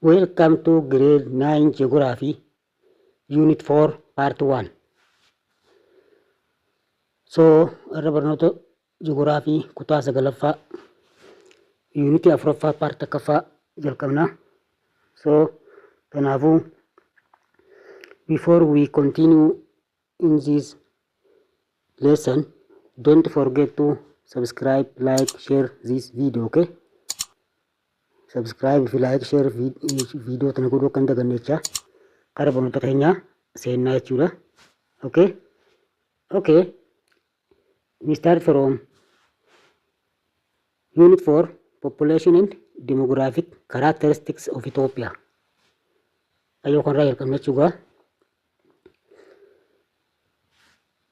Welcome to grade 9 Geography, Unit 4, Part 1. So, irra barnoota Ji'oogiraafii kutaa sagalaffaa, yuunitii afuraffaa, paartii takkaffaa jalqabna. So, kanaafuu before we continue in this lesson, don't forget to subscribe, like, share this video, okay? Subscribe fi like, share video tana godhuu akka hin daganne jechaa kara barnoota keenyaa seennaa jechuudha. Okay? Okay. We start from Unit 4, Population and Demographic Characteristics of Ethiopia. Ayyoo kanarraa jalqabna jechuudha.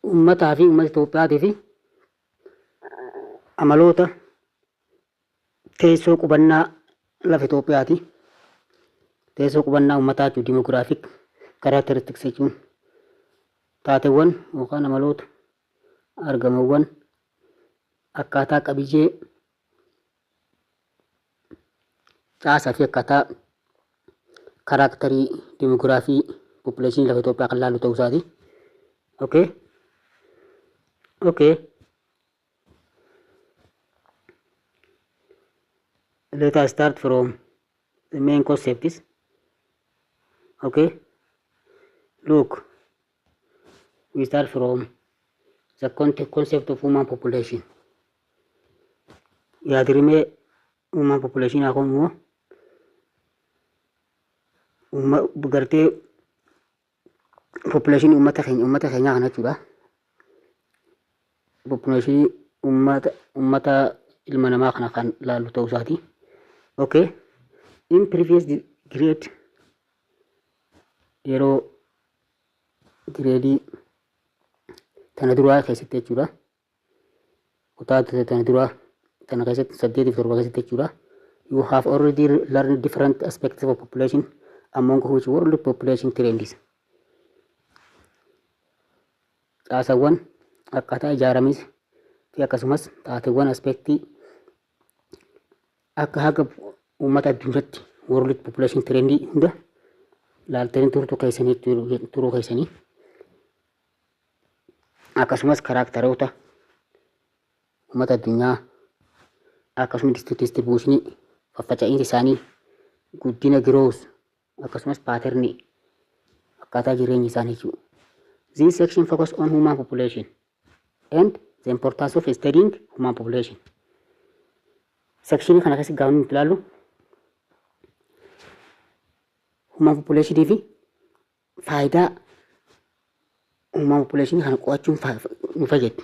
Uummataa fi uummata Itoophiyaatii fi amaloota teessoo qubannaa lafa Itoophiyaati. Teessoo qubannaa uummataa jechuun demographic characteristics jechuun taateewwan yookaan amaloota argamawwan akkaataa qabiyyee caasaa fi akkaataa karaaktarii demogiraafii poppileeshinii lafa Itoophiyaa kan laallu ta'uu isaati. Okay. Okay. Let us start from the main concepts. Okay. Look, we start from the concept of human population. Yaadrimee human population haa immoo gartee population uummata keenyaa kana jechuudha. Population uummata ilma namaa kana kan laallu ta'uu isaati. Okay. In previous grade, yeroo gireedii tana duraa keessatti jechuudha. Kutaa tana duraa tana keessatti, saddeetii fi torba keessatti jechuudha. You have already learned different aspects of population, among which world population trends. Caasawwan akkaataa ijaaramis fi akkasumas taateewwan aspektii akka haga uummata addunyaatti world population trendii hunda laaltanii turtu keessanii turuu keessanii, akkasumas karaaktaroota uummata addunyaa, akkasumas distribuushinii faffaca'iinsa isaanii, guddina growth, akkasumas paaternii akkaataa jireenya isaanii jechuudha. This section focus on human population and the importance of studying human population. Sekshinii kana keessatti gaafa nuti ilaallu human population fi faayidaa human population kana qo'achuun nu fayyadu.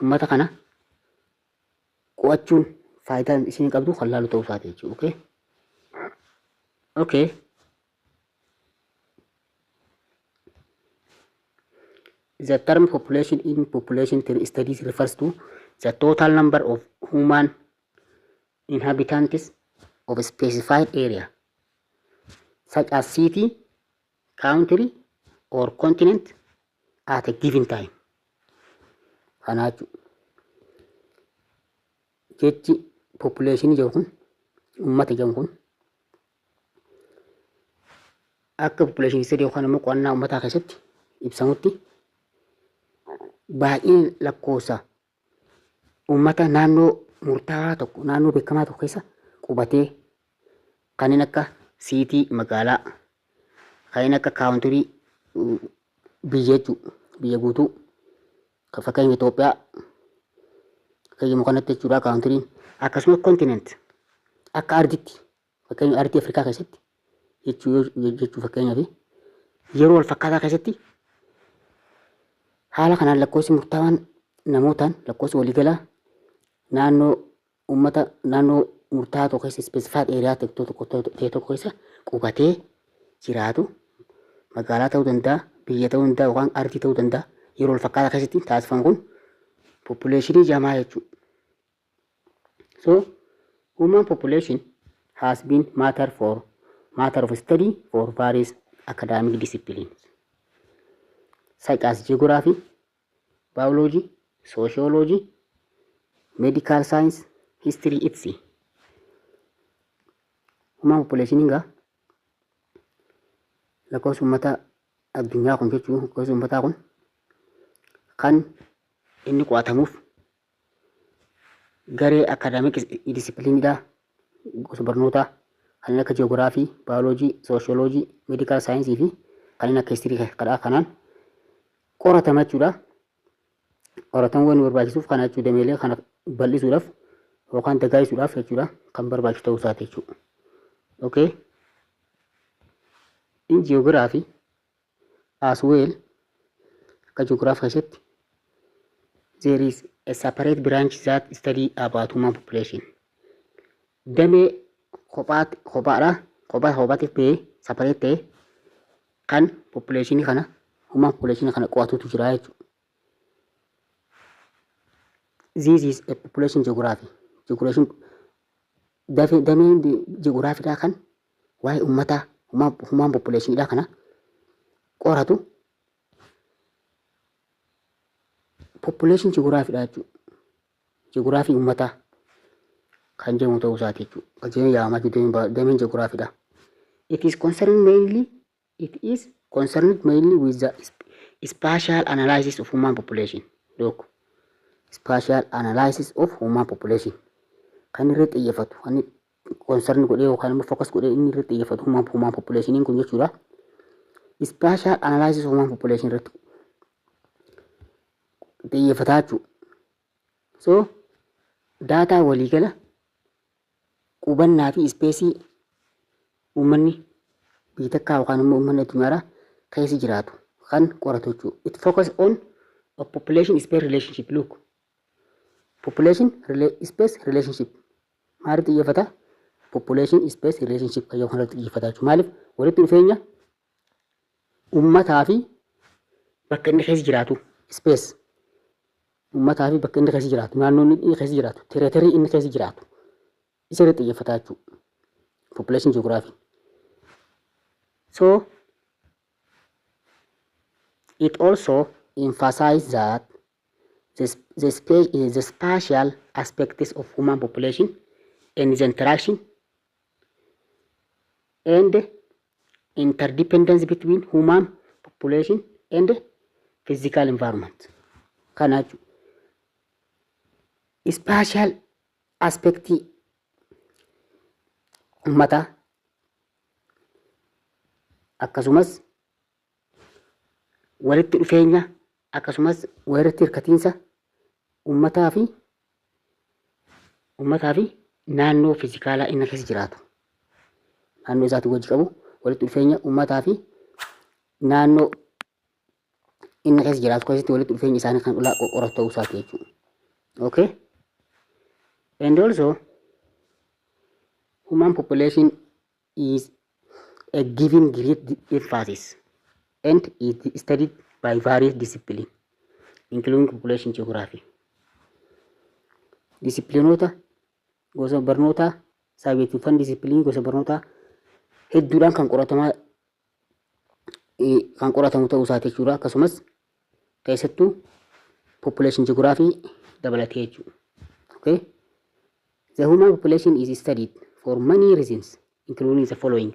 Uummata kana qo'achuun faayidaa isin qabdu kan laalu ta'uu isaati jechuudha. Okay? Okay. The term population in population studies refers to the total number of human inhabitants of a specified area, such as city, country, or continent at a given time. Kanaa jechuudha. Jechi population jedhu kun, uummata jedhu kun, akka population study yookaan immoo qo'annaa uummataa keessatti ibsamutti baay'ina lakkoofsa uummata naannoo murtaawaa tokko, naannoo beekamaa tokko keessa qubatee, kanneen akka siitii magaalaa, kanneen akka kaawuntirii biyya jechuudha, biyya guutuu kan fakkeenya Itoophiyaa fakkeenyuma kanatti jechuudha kaawuntiriin, akkasumas kontinent akka arditti, fakkeenya ardii Afrikaa keessatti jechuu fakkeenyaaf, yeroo wal fakkaataa keessatti haala kanaan lakkoofsi murtaawaan namootaan lakkoofsi waliigalaa naannoo uummata naannoo murtaa'aa tokko keessa, specified area tokko ta'e tokko keessa qubatee jiraatu, magaalaa ta'uu danda'a, biyya ta'uu danda'a yookaan ardii ta'uu danda'a, yeroo wal fakkaataa keessatti taasifamu kun population jamaa jechuudha. So human population has been matter of study for various academic disciplines such as geography, biology, sociology, medical science, history, etc. Human population gaa lakkoofsa uummata addunyaa kun jechuun, lakkoofsa uummataa kun kan inni qo'atamuuf garee academic discipline gosa barnootaa kanneen akka ji'oogiraafii, baayoloojii, sooshooloojii, medical science fi kanneen akka history kadhaa kanaan qoratama jechuudha. Qoratamuu waan barbaachisuuf kana jechuu, dameelee kana bal'isuudhaaf yookaan dagaagsuudhaaf jechuudha, kan barbaachisu ta'uu isaati jechuudha. Okay. In geography as well, akka geography keessatti, there is a separate branch that study about human population. Damee kophaadha, kophaa kophaatiif bahee, separate ta'e, kan population kana, human population kana qo'atutu jira jechuudha. This is a population geography. Geography dameen geography kan waa'ee uummataa, human population kana qoratu population geography dha jechuudha. Geography uummataa kan jedhamu ta'uu isaati jechuudha. Kan jedhamu yaamamaa jiru dameen geography dha. It is concerned mainly with the spatial analysis of human population. Look, spatial analysis of human population. Kan irratti xiyyeeffatu, kan concern godhee yookaan immoo focus godhee inni irratti xiyyeeffatu human population kun jechuudha. Spatial analysis of human population irratti xiyyeeffataa jechuudha. So, data waliigala qubannaa fi space uummanni biyya takkaa yookaan immoo uummanni addunyaarraa keessa jiraatu kan qoratu jechuudha. It focus on a population space relationship. Look, population space relationship maalitti xiyyeeffata? Population space relationship kan jedhamu kanatti xiyyeeffata jechuudha. Maaliif? Walitti dhufeenya uummataa fi bakka inni keessa jiraatu, space uummataa fi bakka inni keessa jiraatu, naannoo inni keessa jiraatu, territory inni keessa jiraatu isa irratti xiyyeeffata jechuudha. Population geography. So it also emphasizes that the spatial aspects of human population and the interaction and interdependence between human population and physical environment. Kana jechuudha. Spatial aspectii uummataa akkasumas walitti dhufeenya akkasumas walirratti hirkatiinsa uummataa fi naannoo fiizikaalaa inni keessa jiraatu. Naannoo isaatti wajji qabu, walitti dhufeenya uummataa fi naannoo inni keessa jiraatu keessatti walitti dhufeenya isaanii kan qoratu ta'uu isaati jechuudha. Okay? And also, human population is a given great emphasis and is studied by various disciplines, including population geography. Disciplinoota gosa barnootaa saabeeffan, discipline gosa barnootaa hedduudhaan kan qoratamu ta'uu isaati jechuudha. Akkasumas keessattuu population geography dabalatee jechuudha. Okay? The human population is studied for many reasons, including the following.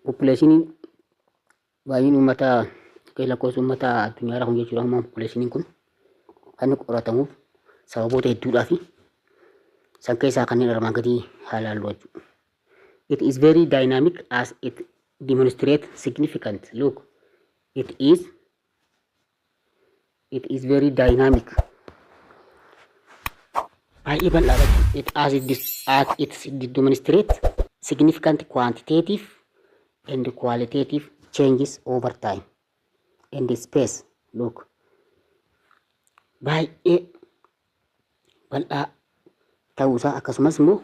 Populationiin, baay'een uummataa, lakkoofsa uummataa addunyaarraa kun jechuudha. Human populationiin kun kan inni qoratamuuf sababoota hedduudhaa fi san keessaa kanneen armaan gadii haa ilaallu jechuudha. It is very dynamic as it demonstrates significant. Look, it is very dynamic. Baay'ee bal'aadha. It as it demonstrates significant quantitative and qualitative changes over time and space. Look, baay'ee bal'aa ta'uusaa akkasumas immoo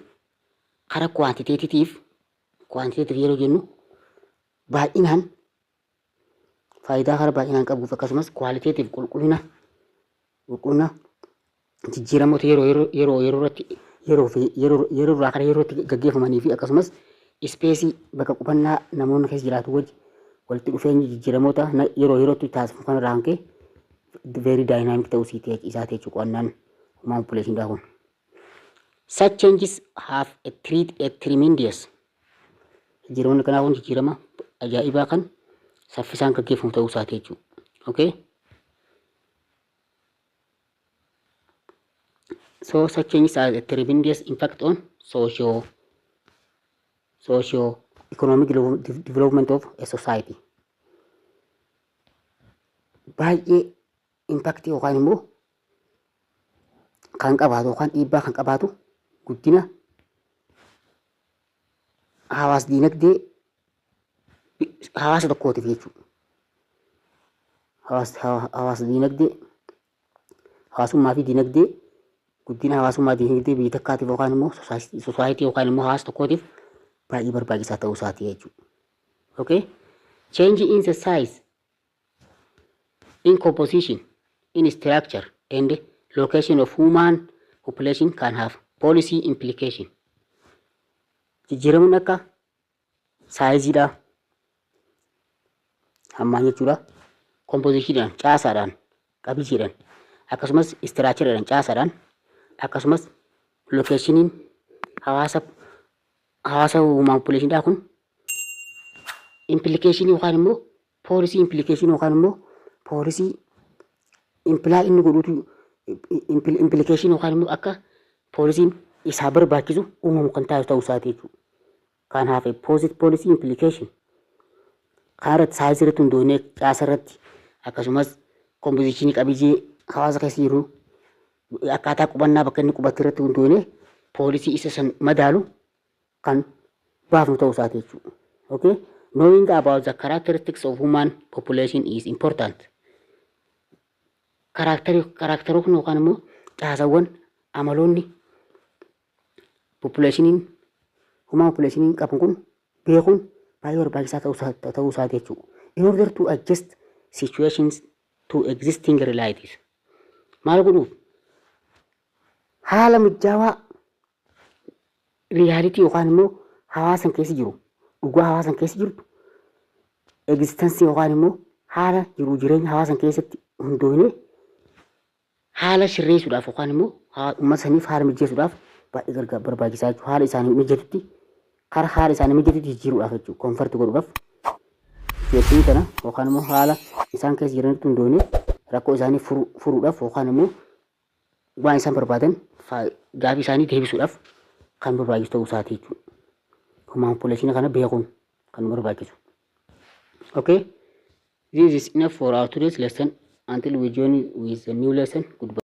karaa quantitative yeroo jennu baay'inaan, faayidaa karaa baay'inaan qabuuf, akkasumas qualitative, qulqullina jijjiiramoota yeroo yeroo irratti, yeroo fi yeroo yeroo irraa gara yerootti gaggeeffamanii fi akkasumas space, bakka qubannaa namoonni keessa jiraatu wajji walitti dhufeenyi jijjiiramoota yeroo yerootti taasifamu kan irraa ka'e very dynamic ta'uu isaati jechuudha qo'annaan human population kun. Such changes have a treat a tremendous. Jijjiiramni kanaa kun jijjiirama ajaa'ibaa kan saffisaan gaggeeffamu ta'uu isaati jechuudha. Okay? So such changes are a tremendous impact on socio economic development of a society. Baay'ee impact yookaan immoo kan qabaatu yookaan dhiibbaa kan qabaatu guddina hawaas diinagdee hawaasa tokkootiif jechuudha. Hawaas diinagdee, hawaasummaa fi diinagdee, guddina hawaasummaa diinagdee biyya takkaatiif yookaan immoo society yookaan immoo hawaasa tokkootiif baay'ee barbaachisaa ta'uu isaati jechuudha. Okay? Change in the size, in composition, in structure and location of human population can have policy implication. Jijjiiramuun akka sizeiidha. Hammaan jechuudha. Compositioniidhaan, caasaadhaan, qabiyyeedhaan, akkasumas structureedhaan, caasaadhaan, akkasumas locationiin hawaasa human populationiidhaa kun implication yookaan immoo policy implication yookaan immoo policy imply inni godhuutu implication yookaan immoo akka policyn isaa barbaachisu uumamu kan taasisu ta'uu isaati jechuudha. Can have a positive policy implication. Kana irratti, size irratti hundoonee, caasa irratti, akkasumas composition qabiyyee hawaasa keessa jiru, akkaataa qubannaa bakka inni qubate irratti hundoonee policy isa san madaalu kan baafnu ta'uu isaati jechuudha. Okay? Knowing about the characteristics of human population is important. Characteroonni yookaan immoo caasawwan, amaloonni populationiin, human populationiin qabu kun beekuun baay'ee barbaachisaa ta'uu isaati jechuudha. In order to adjust situations to existing realities. Maal godhuuf? Haala mijaawaa reality yookaan immoo hawaasan keessa jiru, dhugaa hawaasan keessa jirtu, existence yookaan immoo haala jiruu jireenya hawaasan keessatti hundoonee haala sirreessuudhaaf yookaan immoo uummata saniif haala mijeessuudhaaf baay'ee gargaar barbaachisaa jechuudha. Haala isaanii mijatutti, karaa haala isaanii mijatutti jijjiiruudhaaf jechuudha. Convert godhuudhaaf situation kana yookaan immoo haala isaan keessa jiranitti hundoonee rakkoo isaanii furuudhaaf yookaan immoo waan isaan barbaadan, gaafii isaanii deebisuudhaaf kan barbaachisu ta'uu isaati jechuudha. Human population kana beekuun kan barbaachisu. Okay. This is enough for our today's lesson. Until we join with the new lesson. Goodbye.